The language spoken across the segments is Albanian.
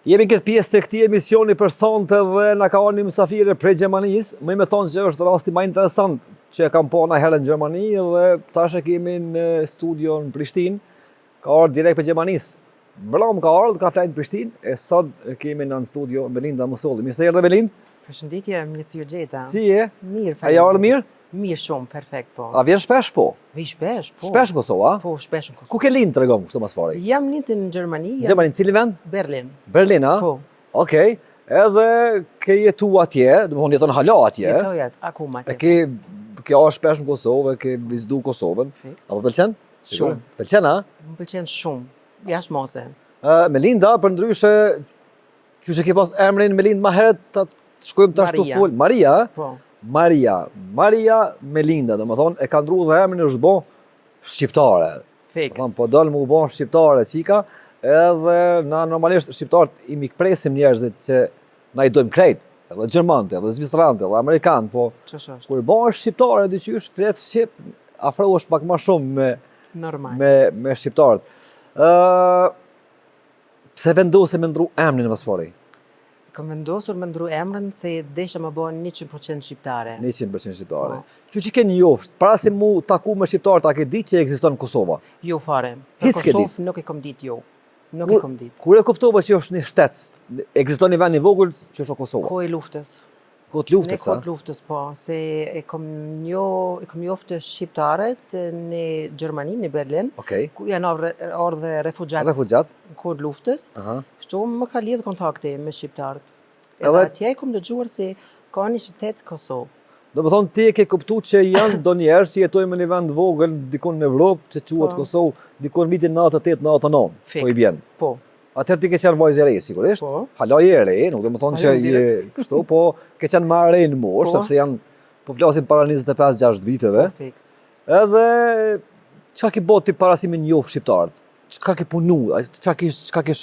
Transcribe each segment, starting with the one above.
Jemi këtë pjesë të këtij emisioni për sonte dhe na ka ardhur një mysafire prej Gjermanisë, muj me thonë që është rasti ma interesant që e kam pa najherë në Gjermani dhe tash e kemi në studio në Prishtinë, ka ardhur direkt prej Gjermanisë. Mbrëm ka ardhur, ka flajt në Prishtinë e sot e kemi në studio Melinda Musolli. Mirë se erdhe Melind. Përshëndetje, mirë se ju gjeta. Si je? Mirë, A je ardhur mirë? Mirë shumë, perfekt, po. A vjen shpesh po? Vi shpesh, po. Shpesh në Kosovë, a? Po, shpesh në Kosovë. Ku ke lind tregom kështu mas pari? Jam lind në Gjermani. Jam... Gjermani, në cilin vend? Berlin. Berlin, a? Po. Okej. Edhe ke jetu atje, domethonë jeton hala atje. Jetoj atë, akoma atje. E ke ke ardhur shpesh në Kosovë, ke vizitu Kosovën. Fiks. A po pëlqen? Shumë. Pëlqen, a? Më pëlqen shumë. Jashtë mase. Ë, Melinda, përndryshe, qysh e ke pas emrin Melinda ma herët, ta shkojmë tash të fol. Maria? Po. Maria. Maria Melinda, domethonë, e ka ndru dhe emrin është bo shqiptare. Fiks. Thonë, po don m'u bo shqiptare, qika, edhe na normalisht shqiptarët i mikpresim njerëzit që na i dojmë krejt, edhe gjermanët, edhe zvicranët, edhe amerikanët, po kur bëhesh shqiptare, diqysh, flet shqip, afrohesh pak ma shumë me, Normal. me, me shqiptarët. Ë, pse vendose me ndru emrin më së pari? Kam vendosur me ndru emrin se desha me bo 100% shqiptare. 100% shqiptare. Po. Që që ke njoft, para se mu taku me shqiptarët, a ke ditë që ekziston Kosova? Jo fare. Për Kosovë nuk e kom ditë jo. Nuk e kom ditë. Kur e kuptove që është një shtet, ekziston një vend i vogël që është Kosova? Kohë e luftës. Kohë të luftës, a? Në kohë të luftës, po, se e kom njo, e kom njoftë shqiptarët në Gjermani, në Berlin, Okej. ku janë ardhë refugjat, Refugjat. në kohë të luftës. Aha. Kështu më ka lidhë kontakti me shqiptarët. Edhe atje e kom dëgjuar se ka një shtet Kosovë. Domethonë ti e ke kuptu që janë do njerëz që jetojnë në një vend vogël dikun në Evropë që quhet po. Kosovë, dikun në vitin 98, 99, po i bjen. Po. Atëherë ti ke qenë vajzë e re, sigurisht. Po. Hala je e re, nuk do me thonë që je kështu, po ke qenë ma e re në moshë, po. sepse janë, po flasim para 25-6 viteve. Po, fiks. Edhe, çka ke bo ti para se me njoft shqiptarët? Çka ke punu, çka ke, çka ke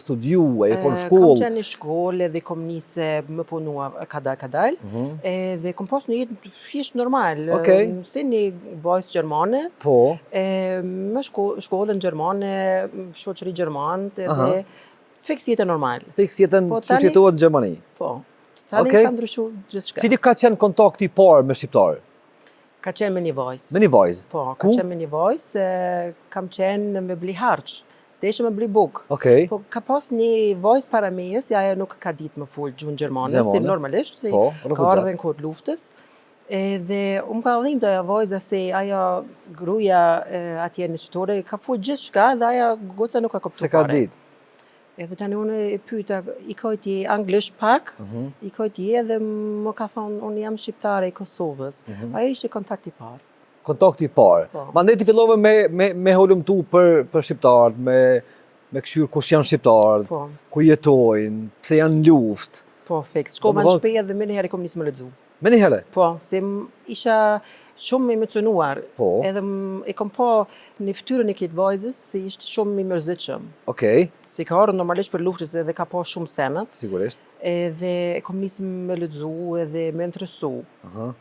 studiu, a je konë në shkollë? Kom qenë në shkollë edhe kom nisë me punu kadal kadal, mm -hmm. edhe kom pas një jetë thjesht normal, okay. si një vajzë gjermane, po. e, me shko, shkollën gjermane, shoqëri gjermane, edhe fiks jetën normal. Fiks jetën po, që jetohet në Gjermani? Po, tani okay. ka ndryshu gjithçka. Cili ka qenë kontakti i parë me shqiptarë? Ka qenë me një vajzë. Me një vajzë? Po, ka qenë me një vajzë, kam qenë me bli harq. Desha me bli bukë. Okej. Po ka pas një vajzë para meje, si ajo nuk ka ditë me fol gjuhën gjermane, si normalisht, si po, ka ardhur në kohë të luftës. Edhe më ka dhimbtë ajo vajza se ajo gruaja atje në shitore ka fol gjithçka dhe ajo goca nuk ka kuptuar S'e ka ditë. Edhe tani unë e pyeta, i koj ti anglisht pak, mm -hmm. i koj ti edhe më ka thonë, unë jam shqiptare i Kosovës. Mm -hmm. Ajo ishte kontakti i parë. Kontakti i parë. Po. Mandej ti fillove me, me, me hulumtu për, për shqiptarët, me, me kqyr kush janë shqiptarët, po. ku jetojnë, pse janë në luftë. Po, fiks. Shkova në shpi edhe menjëherë kom nisë me lexu. Menjëherë? Po, se isha shumë i emocionuar. Po. Edhe e kom pa në fytyrën e këtë vajzës se ishte shumë i mërzitshëm. Okej. Se ka ardhur normalisht për luftës edhe ka pa shumë senet. Sigurisht. Edhe e kom nisë me lexu edhe me interesu. Aha.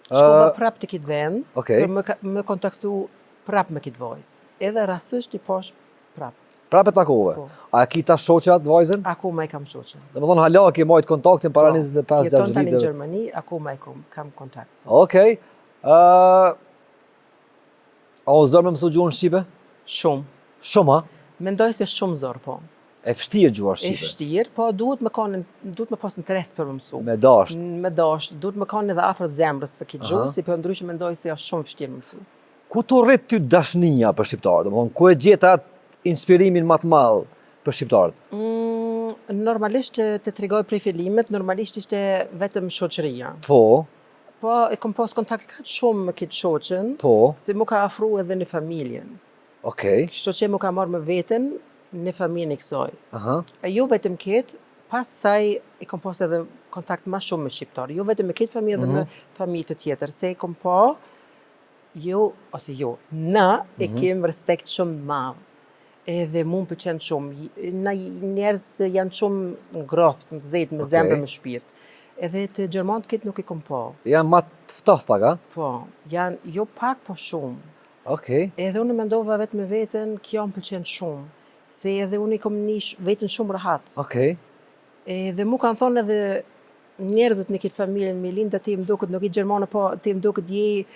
Shkova prap te këtë vend, okay. për me, me kontaktu prap me këtë vajzë. Edhe rastësisht i pash Prap. Prap e takove? Po. A e ki tash shoqe atë vajzën? Akoma e kam shoqe. Domethonë hala ke majtë kontaktin para po, 25-6 viteve? Jeton tani në Gjermani, akoma e kam, kam kontakt. Okej. Uh, a o zor me mësu gjuhën shqipe? Shumë. Shumë, a? Mendoj se shumë zor, po. E vështirë gjuha shqipe. E vështirë, po duhet me kanë, duhet me pas interes për me mësu. Me dasht. Me dasht, duhet me kanë edhe afër zemrës së këtë gjuhë, si përndryshe mendoj se është shumë vështirë me mësu. Ku t'u rrit ty dashnia për shqiptarët? Domethënë, ku e gjete atë inspirimin ma të madh për shqiptarët? Mm, normalisht të tregoj prej fillimit, normalisht ishte vetëm shoqëria. Po. Po, e kom pas kontakt kaq shumë me këtë shoqen, po. se m'u ka afru edhe në familjen. Okej. Kështu që m'u ka marrë me veten në familjen e kësaj. Aha. E jo vetëm këtë, pas saj e kom pas edhe kontakt ma shumë me shqiptarë, jo vetëm me këtë familje dhe mm -hmm. me familje të tjetër, se e kom pa Jo, ose jo, na e mhm. kem respekt shumë të madh. Edhe mu më pëlqen shumë. Na njerëz janë shumë ngrohtë, nxehtë, me okay. zemër, me shpirt. Edhe te gjermanët këtë nuk e kom pa. Janë ma të ftohtë pak, a? Po, janë jo pak, po shumë. Okej. Okay. Edhe unë mendova vetë me veten, kjo më pëlqen shumë. Se edhe unë i kom ni veten shumë rahat. Okej. Edhe mu kanë thonë edhe njerëzit në këtë familje, Melinda ti më duket nuk je gjermane, po ti më duket je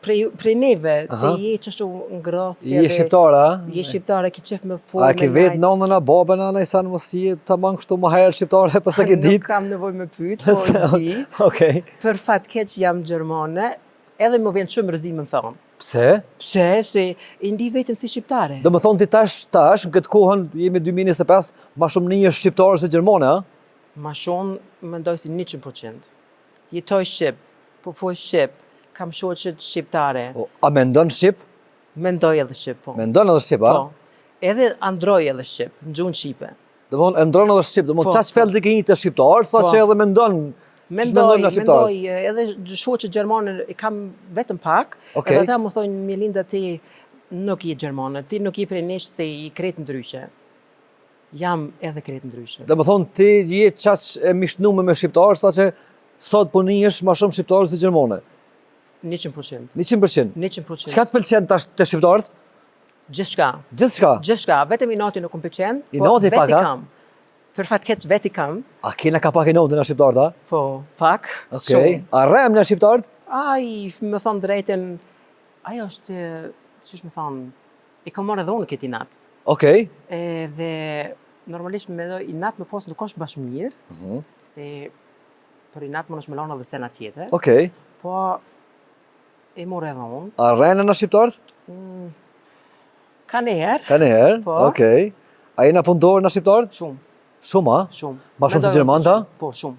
prej, prej neve, ti je qashtu ngrohtë. Je shqiptare, a? Je shqiptare, ki qef me fol, A ke vetë nënën a babën a nëjsan mos je tamam kështu më herët shqiptare, po s'e ke ditë? Nuk kam nevojë me pyet, po e di. Okej. Për fat keq jam gjermane, edhe më vjen shumë rëzi me më thonë. Pse? Pse? Se e ndi veten si shqiptare. Do më thonë ti tash, tash, në këtë kohën, jemi 2025, ma shumë nihesh shqiptare se gjermane, a? Ma shumë mendoj si 100%. Jetoj shqip, po fol shqip, kam shoqet shqiptare. Po, a mendon shqip? Mendoj edhe shqip, po. Mendon edhe shqip, a? Po. Edhe andrroj edhe shqip, në gjuhën shqipe. Do më thonë, endrron edhe shqip, do më thonë, po, qaq po. fell ke hi te shqiptarët, sa po. që edhe mendon, Mendoj, mendoj, edhe shoqet gjermane i kam vetëm pak, okay. edhe ata më thonë, Melinda, ti nuk je gjermane, ti nuk je prej nesh se je krejt ndryshe. Jam edhe krejt ndryshe. Do më thonë, ti je qaq e mishnume me shqiptarë, sa që sot po nihesh ma shumë shqiptare se gjermane. 100%. 100%? 100%. Çka të pëlqen tash te shqiptarët? Gjithçka. Gjithçka? Gjithçka, vetëm inati nuk më pëlqen, po Inati pak, a? kam. Për fat keq vetë i kam. A kena ka pak inati na shqiptarët, a? Po, pak, Okej. shumë. A rrem na shqiptarët? Ai, me thonë drejtën, ajo është, qysh me thonë, e kam marrë edhe unë këtë inat. Okej. Edhe normalisht mendoj inat me pas nuk është bash mirë, mm -hmm. se për inat mundesh me lanë edhe sena tjetër. Okej. Po e mora edhe unë. A rrejna na shqiptarët? Mm. Ka njëherë. Ka njëherë, po. Okej. A jena punëtorë na shqiptarët? Shumë. Shumë, a? Shumë. Ma shumë se gjermanët, a? Po, shumë.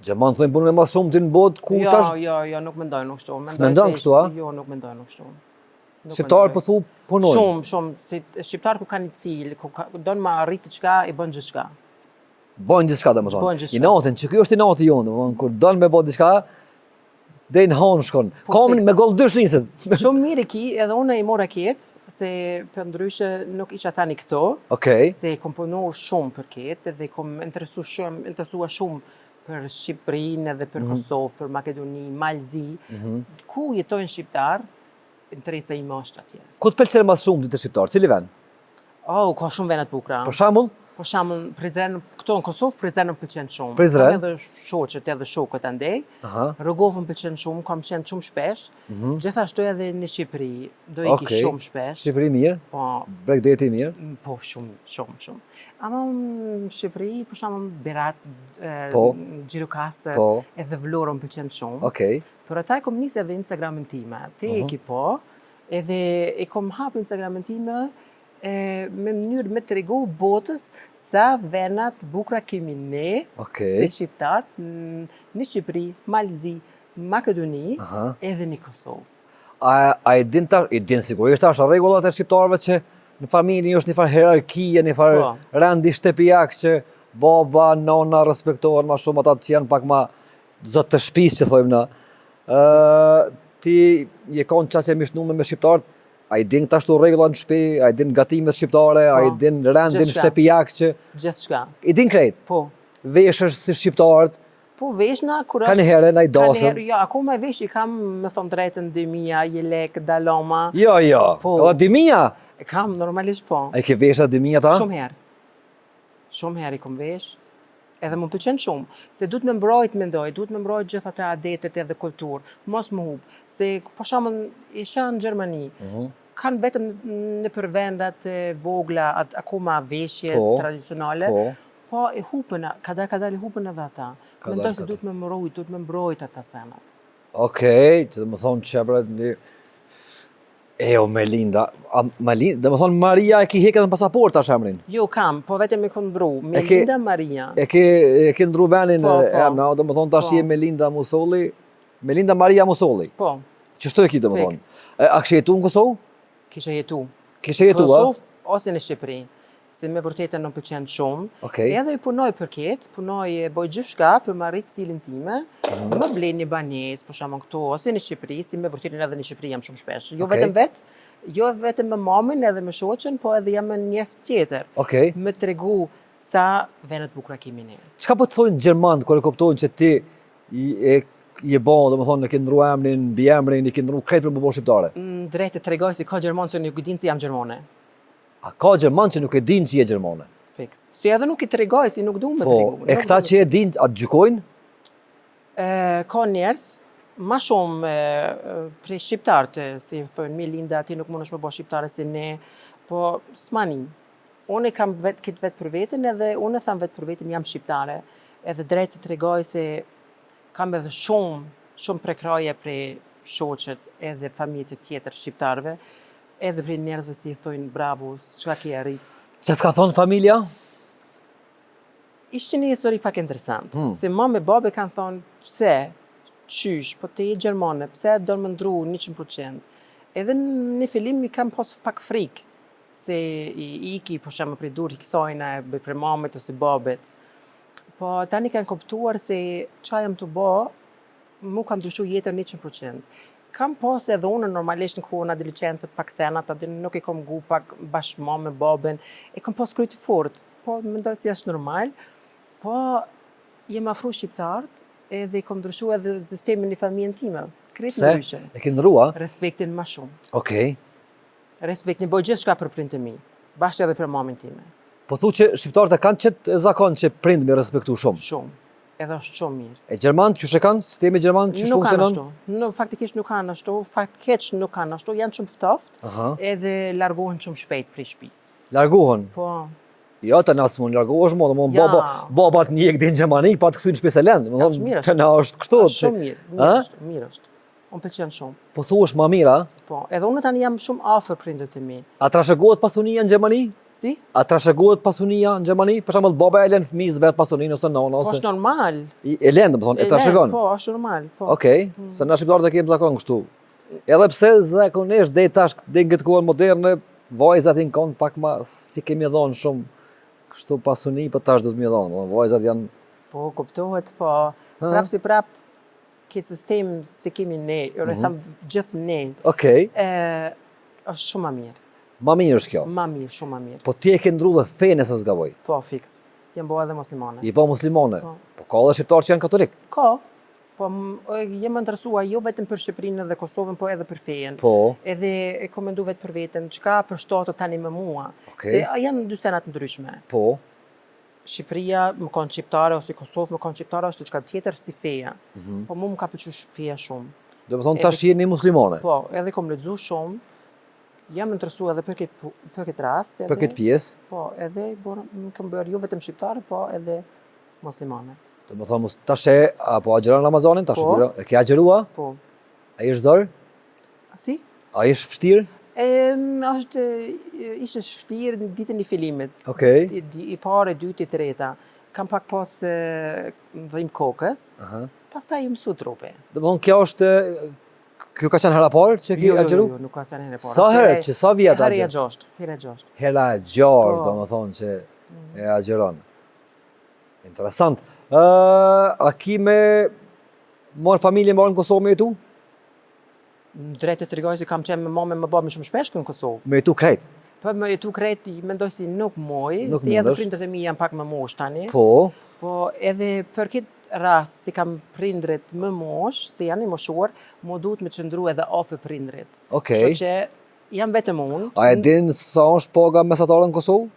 Gjermanët thonë punojnë ma shumë në botë, ku jo, tash? Jo, jo, jo, nuk mendoj nuk kështu. S'mendon kështu, a? Jo, nuk mendoj nuk kështu. Shqiptarët po thu punojnë. Shumë, shumë, si shqiptarët ku kanë një cilë, ku ka, don me arrit diçka, i bën gjithçka. Bën gjithçka domethënë. Bën gjithçka. Inatin, që ky është inati jonë, domethënë kur don me bë diçka, deri në hanë shkon. Po, Kamin me gol dysh niset. Shumë mirë e ki, edhe unë i mora ketë, se për ndryshe nuk isha tani këto. Okej. Se kom punu shumë për ketë, edhe kom interesu shumë, interesua shumë për Shqipërinë edhe për mm -hmm. Kosovë, për Makedoni, Mal Zi, mm -hmm. ku jetojnë shqiptarë, interesa ime është atje. Ku të pëlqen më shumë te shqiptarët? Cili vend? Oh, ka shumë vende të bukura. Për shembull? Për shembull, Prizren, këto në Kosovë, Prizren më pëlqen shumë. Prizren? Kam edhe shoqet edhe shokët andej. Aha. Rugovë më pëlqen shumë, kam qenë shumë shpesh. Mm -hmm. Gjithashtu edhe në Shqipëri, do iki okay. shumë shpesh. Shqipëri mirë? Po. Bregdeti mirë? Mm, po, shumë, shumë, shumë. Ama në Shqipëri, për shembull, Berat, po. Gjirokastër, po. edhe Vlorë më pëlqen shumë. Okej. Okay. Për ata e kom nisë edhe Instagramin time, ti e mhm. ki po, edhe e kom hap Instagramin time e, me mënyrë me tregu botës sa vena të bukura kemi ne, okay. si shqiptarë, në Shqipëri, Mal Zi, Makedoni, Aha. edhe në Kosovë. A, a i din tash, i din sigurisht tash rregullat e shqiptarëve që në familje është një farë hierarkie, një farë po. rendi shtëpiak që baba, nona respektohen ma shumë ata që janë pak ma Zot të shpisë që thojmë na. Ë ti je kon qaq e mishnume me shqiptarët, a i din tash rregullat në shtëpi, a i din gatimet shqiptare, a i po, din rendin shtëpiak që gjithçka. I din krejt. Po. Veshesh si shqiptarët. Po veshna kur është. Kanjëherë naj dasëm. Kanjëherë, jo, akoma e vesh i kam, me thonë drejtën, dymija, jelek, dallama. Jo, jo. Po. Edhe dymija? E kam, normalisht po. A i ke veshë dymija ta? Shumë herë. Shumë herë i kom vesh. Edhe më pëlqen shumë, se duhet me mbrojt mendoj, duhet me mbrojt gjithë atë adetet edhe kulturë, mos me hup, se për shembull isha në Gjermani, mm -hmm. kanë vetëm nëpër vendat e vogla at, akoma veshje po, tradicionale, po. po e hupën, kadal kadal e hupën edhe ata. Mendoj se duhet me mbrojt, duhet me mbrojt ata senat. Okej, që domethonë që bre, një... E o Melinda, a Melinda, domethonë Maria e ki hekë edhe në pasaport tash emrin? Jo, kam, po vetëm e kom ndru, Melinda Maria. E ke, e ke ndru venin po, po. emna, domethonë tash po. je Melinda Musolli, Melinda Maria Musolli. Po. Qështu e ki domethonë? E, a kishe jetu në Kosovë? Kisha jetu. Kishe jetu, a? Kosovë ose në Shqipëri, se me vërtetë më pëlqen shumë. Okej. Edhe i punoj për ketë, punoj e boj gjithçka për me arrit cilin time, mm. më ble një banesë, për shembull këtu, ose në Shqipëri, si me vërtetën edhe në Shqipëri jam shumë shpesh. Jo Okej. vetëm vet, jo vetëm me mamin edhe me shoqen, po edhe jam me njerëz tjetër. Okej. Me tregu sa vende të bukura kemi ne. Çka po të thonë gjermanët kur e kuptojnë që ti i, e je bo, domethonë, e ke ndru emrin, mbiemrin, i ke ndru krejt për me bo shqiptare? Mm, drejt të tregoj se ka gjermanë që nuk e dinë se jam gjermane. A ka gjerman që nuk e din që je gjermane? Fiks. Si edhe nuk i tregoj, si nuk du me Po, tregu. e Nuk këta du me- që e din, a të gjykojnë? E, ka njerëz, ma shumë e, e, prej shqiptarët, si thonë, Mirlinda, ti nuk mundesh me bo shqiptare si ne, po s'ma nin. Unë e kam vet, këtë vetë për veten edhe unë e tham vetë për veten jam shqiptare. Edhe drejt të tregoj se kam edhe shumë, shumë prekraje prej shoqet edhe familjet të tjetër shqiptarëve, edhe prej njerëzve si i thonë bravo, çka ke arrit. Që të ka thonë familja? Ishte një histori pak interesant. Hmm. Se mama e babe kanë thonë, pse, qysh, po ti je gjermane, pse do me ndru 100%? Edhe në fillim i kam pas pak frikë, se i iki, për shembull, prej dur i kësajna, e prej mamit ose babit. Po tani kanë kuptuar se qa jam të bo, mu ka ndryshu jetën 100%. Kam pas edhe unë normalisht në kohën adolescencë pak senat, aty nuk e kom ngu pak bash mamën, babën, e kom pas kryet të fort, po mendoj se është normal, po jem afru shqiptarët edhe i kom ndryshu edhe sistemin në familjen time. Krejt Pse? ndryshe. E ke ndrua? Respektin ma shumë. Okej. Respektin, bëj gjithçka për prindët e mi, bashkë edhe për mamin time. Po thu që shqiptarët e kanë qëtë zakon që prind me respektu shumë. Shumë. Edhe është shumë mirë. E gjermanët qysh e kanë? Sistemi gjerman qysh Nuk kanë funksionon? ashtu. Në, faktikisht nuk kanë ashtu, fatkeq nuk kanë ashtu, janë shumë ftoft, Aha. edhe largohen shumë shpejt prej shtëpisë. Largohen. Po, Jo, të na s'mund largohesh mo, domthon Ja. baba, baba të njek deri në Gjermani, pa të kthy në shtëpi se lënd, Është domthon mirë të na është kështu. është shumë mirë, mirë A? është, mirë është. Unë pëlqen shumë. Po thu është ma mirë, a? Po, edhe unë tani jam shumë afër prindët e mi. A trashëgohet pasunia në Gjermani? Si? A trashëgohet pasunia në Gjermani? Për shembull, baba e lën fëmijës vet pasuninë ose nona Po ose është normal. I- e lën, domethënë, e lën, trashëgon. Po, është normal, po. Okej, se na shqiptarët e kemi zakon kështu. Edhe pse zakonisht deri tash deri në këtë kohën moderne, vajzat janë kanë pak ma si kemi dhënë shumë kështu pasuni, po tash do të më dhënë. Domethënë vajzat janë Po, kuptohet, po. Prap si prap, këtë sistem si kemi ne, unë e tham gjithë ne, Okej, e, është shumë ma mirë. ma mirë është kjo. Ma mirë, shumë ma mirë. Po ti e ke ndru dhe fenë se s'gaboj. Po, fiks. Jam bo edhe muslimane. Je po muslimane. Po. Po ka edhe shqiptarë që janë katolik. Ka, po m- e, jem interesua jo vetëm për Shqipërinë dhe Kosovën, po edhe për fejen. Po. Edhe e kom mendu vetë për veten, çka përshtatet tani me mua. Okej. Se a, janë dy senat ndryshme. Po. Shqipëria më kanë shqiptare ose Kosovë më kanë shqiptare është diçka tjetër si feja. Mhm. Po mu më ka pëlqyer sh- feja shumë. Do të thonë tash jeni muslimane. Po, edhe kom lexu shumë. Jam interesuar edhe për këtë pu- për këtë rast, edhe Për këtë pjesë, Po, edhe bora, më kam bërë jo vetëm shqiptare, po edhe muslimane. do të thonë mos tash e apo agjëron Ramazanin tash Po. e ke agjërua? Po. A është zor? Si? A është vështirë? E, është, ishte vështirë në ditën e fillimit. Okej. I, i parë, i dyti, i treta. Kam pak pas e, dhimbë kokës, Aha. pastaj i mësu trupi. Do të thonë kjo është kjo ka qenë hera e parë që ke Jo, jo, jo, agjëru? jo, nuk ka qenë hera e parë. Sa Është herë hera e- që sa vjet Hera e agjër? gjashtë, hera e gjashtë. Hera e gjashtë, Po. do të thonë që e agjëron. Interesant. Ë, a ki me marr familje marrë në Kosovë me jetu? Në drejtë të tregoj se kam qenë me mamën me babën shumë shpesh në Kosovë. Me jetu krejt. Po me jetu krejt, i mendoj si nuk moj, Nuk si edhe mundesh. prindët e mi janë pak më mosh tani. Po. Po edhe për këtë rast, si kam prindrit më mosh, si janë i moshuar, mu duhet me qëndru edhe afër prindrit. Okej. Kështu që jam vetëm unë. A e din sa është paga mesatare në Kosovë?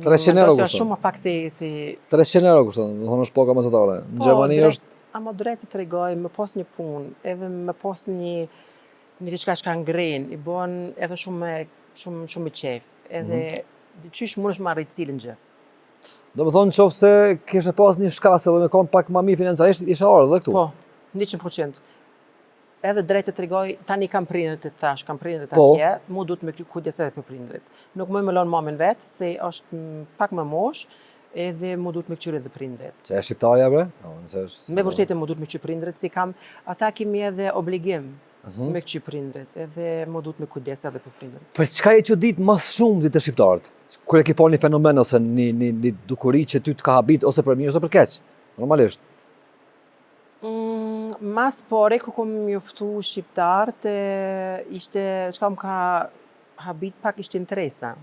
300 Mendoj euro se është kushton. shumë më pak si si 300 euro kushton, do të thonë është paga mesatare. Në Po, Gjermani drejt- është Ama drejt të tregoj, me pas një punë, edhe me pas një një diçka që ka ngren, i bën edhe shumë me- shumë shumë i qef. Edhe mm qysh mundesh me arrit cilin gjef. Do të thonë qoftë se kishe pas një shkas edhe me kon pak më mirë financiarisht, ishe ardhur edhe këtu. Po, 100%. Edhe drejt të tregoj, tani kam prindrit të tash, kam prindrit Po. atje, mu duhet me kujdes edhe për prindrit. Nuk më më lon mamën vet, se është mm, pak më mosh, edhe mu duhet me këqyr edhe prindrit. Që e shqiptarja bre? No, nëse është Me vërtetë mu duhet me këqyr prindrit, si kam, ata kemi edhe obligim Mhm. me këqyr prindrit, edhe mu duhet me kujdes edhe për prindrit. Për çka je çudit më shumë ti te shqiptarët? Kur e ke pa një fenomen ose një një një dukuri që ty të ka habit ose për mirë ose për keq? Normalisht. Mm, mas pare, ku kom njoftu shqiptarët, e, ishte, çka më ka habit pak ishte interesa.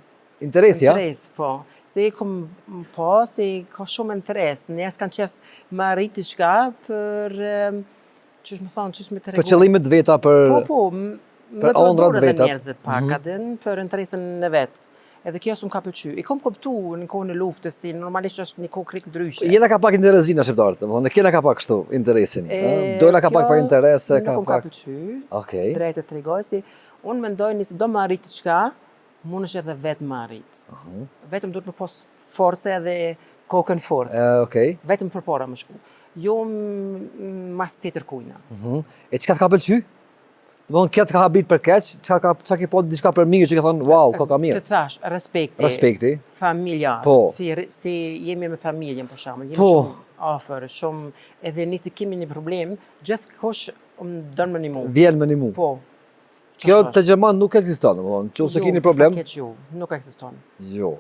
Interesi, ja? Interes, po. Se i kom po, se ka shumë interes. Njerëz kanë qef me arrit diçka për, em, qysh më thonë, qysh me tregu. Për qëllimet veta, për Po, po, m- me për ëndrat përdorë edhe vetat. njerëzit pak, mm -hmm. për interesin e vet. Edhe kjo s'më ka pëlqy. I kom kuptu në kohën e luftës, si normalisht është një kohë krejt ndryshe. Jena ka pak interesin na shqiptarët, domethënë, kena ka pak kështu interesin. Dojna ka pak pak interese, ka pak... Nuk më ka pëlqy, Okej. drejt e tregoj, si unë mendoj nëse do me arrit diçka, mundesh edhe vetë me arrit. Vetëm duhet me pas forcë edhe kokën fort. Okej. Vetëm përpara me shku. Jo mas tjetër kujna. Mhm. E çka të ka pëlqy? Domethënë, kjo të ka habit për keq, çka ka çka ke po diçka për mirë që ke thonë, wow, ka ka mirë. Të thash, respekti. Respekti. Familja. Po. Si, si jemi me familjen, për shembull, jemi po. shumë afër, shumë, edhe nëse kemi një problem, gjithkush më don me nimu. Vjen me nimu. Po. Kjo te gjermanët nuk ekziston, domethënë, nëse keni problem. Jo, keq jo, nuk ekziston. Jo.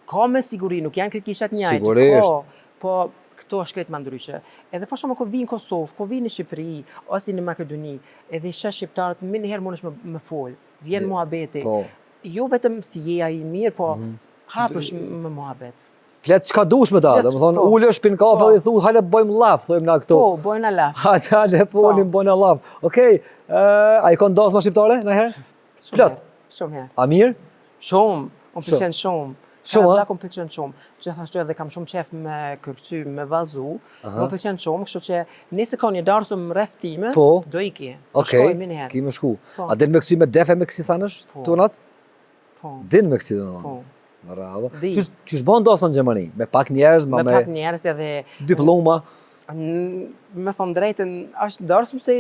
Ka me siguri, nuk janë krejt kishat njëjtë. Sigurisht. Ka, po këto është krejt ma ndryshe. Edhe për shembull kur vi në Kosovë, kur vi në Shqipëri ose në Makedoni, edhe i sheh shqiptarët menjëherë mundesh me, me fol. Vjen muhabeti. Po. Jo vetëm si je a i mirë, po mm -hmm. hapësh me muhabet. Flet çka dush me ta, domethënë po. ulesh pin kafe po. dhe i thu hajde bëjmë llaf, thojmë na këtu. Po, bojna llaf. Hajde, hajde folim, po. bojna llaf. Okej, okay, a i kon dasma shqiptare najherë? Plot. Shumë herë. A mirë? Shumë, më pëlqen shumë. Shumë, a? Më pëlqen shumë. Gjithashtu edhe kam shumë qef me kërcy, me vallzu. Më pëlqen shumë, kështu që nëse ka një darsëm rreth time, po. do iki. Okej, okay. ki me shku. Po. A din me kcy me defe me kësi sanësh, po. tonat? Po. Din me kësi dhe Po. Bravo. Di. Qysh, qysh bën dasma në Gjermani? Me pak njerëz, ma me, me pak njerëz edhe diploma. Me thonë drejtën, është darsëm se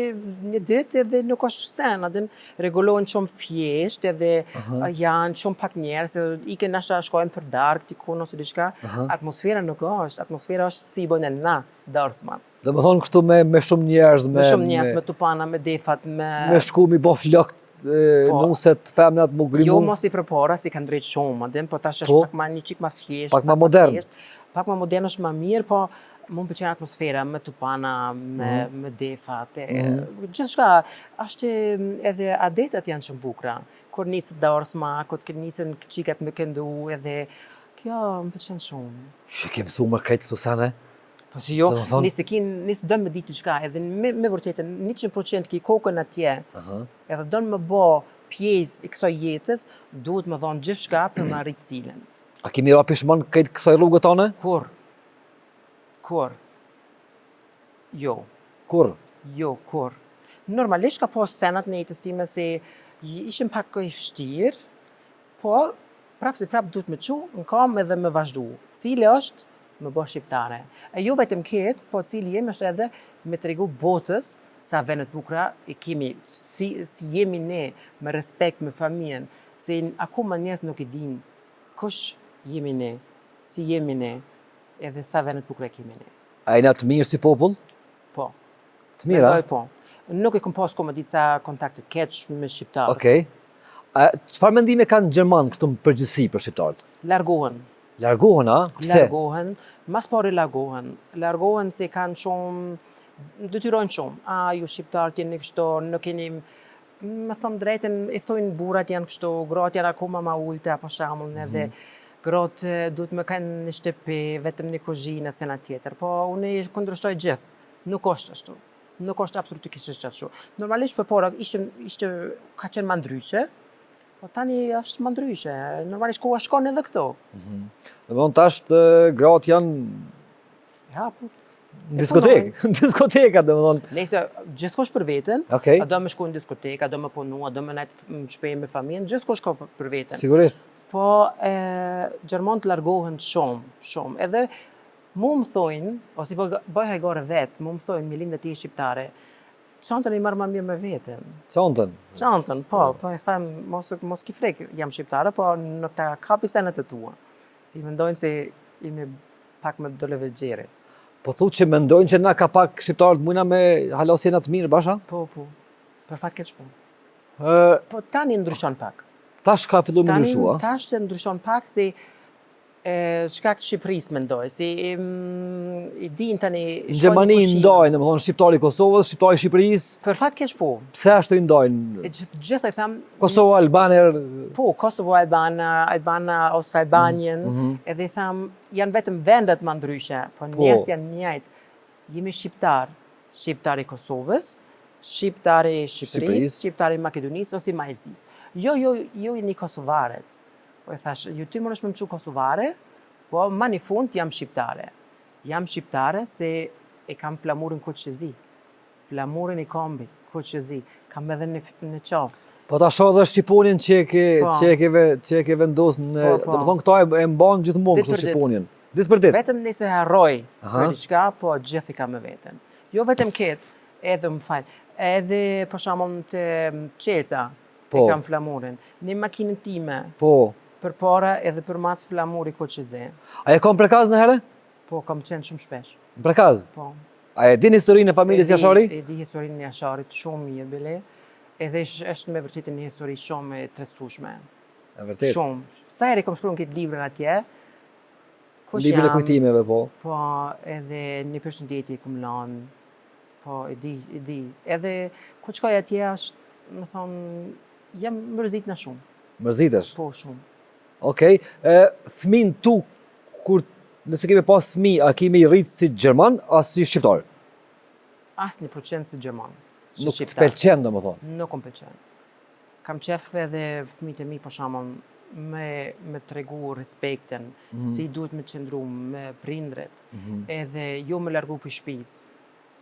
një ditë edhe nuk është sen, a din rregullohen shumë thjesht edhe uh -huh. janë shumë pak njerëz, edhe ikin nashta shkojnë për darkë dikun ose diçka. Uh -huh. Atmosfera nuk është, atmosfera është si i bëjnë na darsmat. Domethonë kështu me, me shumë njerëz, me... Me shumë njerëz, me, me tupana, me defat, me... Me shku, mi bo flokt, po, nuset, femnat, mu grimu. Jo, mos i përpara, si kanë ndrejt shumë, a din, po tash është po, pak ma një çik ma thjesht. Pak ma modern. Pak ma modern është ma mirë, po mu më pëlqen atmosfera me tupana, me, mm. me defat, e, mm. gjithçka, është edhe adetet janë shumë bukura. Kur nisët darsma, kur të nisën çikat me këndu, edhe kjo më pëlqen shumë. Që ke mësu më krejt këto sene? Po si jo, nëse ki, nëse don me ditë diçka, edhe me, me vërtetën 100% ki kokën atje, uh -huh. edhe don me bo pjesë i kësaj jetës, duhet me dhonë gjithçka për me arrit cilin. A kemi ra pishman këtë kësaj rrugë tane? Kur? Kur? Jo. Kur? Jo, kur. Normalisht ka pas senat në jetës time se ishim pak i vështirë, Por, prapë si prapë duhet me çu në kamë edhe me vazhdu. Cili është me bo shqiptare. E jo vetëm ketë, po cili jem është edhe me tregu botës sa vende të bukura i kemi, si, si jemi ne, me respekt, me familjen, se akoma njerëz nuk e dinë kush jemi ne, si jemi ne, edhe sa vende të bukura kemi ne. A jena të mirë si popull? Po. Të mirë, a? Mendoj po. Nuk e kom pas ku me ditë sa kontakte të keq me shqiptarët. Okej. A çfarë mendime kanë gjermanët kështu në përgjithësi për shqiptarët? Largohen. Largohen, a? Pse? Largohen, mas pari largohen. Largohen se kanë shumë, detyrojnë shumë. A, ju shqiptarët jeni kështu, nuk keni, me thonë drejtën, i thojnë burrat janë kështu, gratë janë akoma ma ulta, për shembull, mm -hmm. edhe gratë duhet me kanë në shtëpi, vetëm në kuzhinë, sena tjetër. Po, unë i kundërshtoj gjithë. Nuk është ashtu. Nuk është absolutikisht ashtu. Normalisht përpara ishte ishte ka qenë ma ndryshe, po tani është ma ndryshe. Normalisht koha shkon edhe këto. Mm -hmm. Domethënë tash të gratë janë ja, po. Në diskotekë, në diskoteka, domethënë. Nëse gjithkush për veten, okay. a do me shku në diskotekë, a do me punu, a do me nejt në shtëpi me familjen, gjithkush ka për veten. Sigurisht. Po, e, gjermanët largohen shumë, shumë. Edhe Mu më thojnë, ose po bëj hajgare vetë, mu më thojnë, Mirlinda ti je shqiptare, çantën e merr ma mirë me veten. Çantën? Çantën, po, po e them, mos, mos ki frikë, jam shqiptare, po nuk ta kapi senet e tua. Si mendojnë se jemi pak më dollevexheri. Po thu që mendojnë që na ka pak shqiptarët mujna me hala s'jena të mirë, bash a? Po, po, për fat keq po. Po tani ndryshon pak. Tash ka fillu me ndryshu, a? Tash të ndryshon pak, si Shkak të Shqipërisë mendoj, si i din tani... Në Gjermani i ndajnë, domethënë shqiptari i Kosovës, shqiptari i Shqipërisë. Për fat keq po. Pse ashtu i ndajnë? Gjithë e them... Kosovo Albaner... Po, Kosovo Albana, Albana ose Albanien, mm -hmm. edhe i them, janë vetëm vendet ma ndryshe, po, po. njerëz janë njëjtë. Jemi shqiptar, shqiptari i Kosovës, shqiptari i Shqipërisë, shqiptari i Makedonisë ose i Malësisë. Jo, jo, jo jeni kosovarët. Po e thash, ju ti mundesh me më qu kosovare, po ma një fund jam shqiptare. Jam shqiptare se e kam flamurin kuq e zi. Flamurin e kombit, kuq e zi. Kam edhe në, në qafë. Po ta shoh edhe shqiponjën që e ke po. që e ke që e ke vendos në, po, po. domethënë këta e, e mban gjithmonë kështu shqiponjën. Ditë për ditë. Vetëm nëse harroj për diçka, po gjithë i kam me veten. Jo vetëm këtë, edhe më fal. Edhe për shembull te çelca, po. e kam flamurin. Në makinën time. Po. Përpara edhe përmas flamuri kuq e zi. A je kon n'Prekaz najherë? Po, kam qenë shumë shpesh. Në Prekaz? Po. A e din historinë e familjes Jashari? E di historinë e Jasharit shumë mirë, bile. Edhe është me vërtetë një histori shumë e trishtueshme. E vërtetë? Shumë. Sa herë kam shkruar në këtë librin atje, kush Librin e kujtimeve, po. Po, edhe një përshëndetje kum lanë. Po, e di, e di. Edhe kur shkoj atje është, me thonë, jam mërzitna shumë. Mërzitesh? Po, shumë. Okej, e fëmin tu kur nëse ke me pas fëmijë, a ke me i rrit si gjerman a si shqiptar? Asnjë procent si gjerman, si Nuk të shqiptar. pëlqen domethënë. Nuk më pëlqen. Kam qef edhe fëmijët e mi për shembull me me tregu respektin, mm -hmm. si duhet me qëndru me prindrit, mm -hmm. edhe jo me largu prej shtëpisë.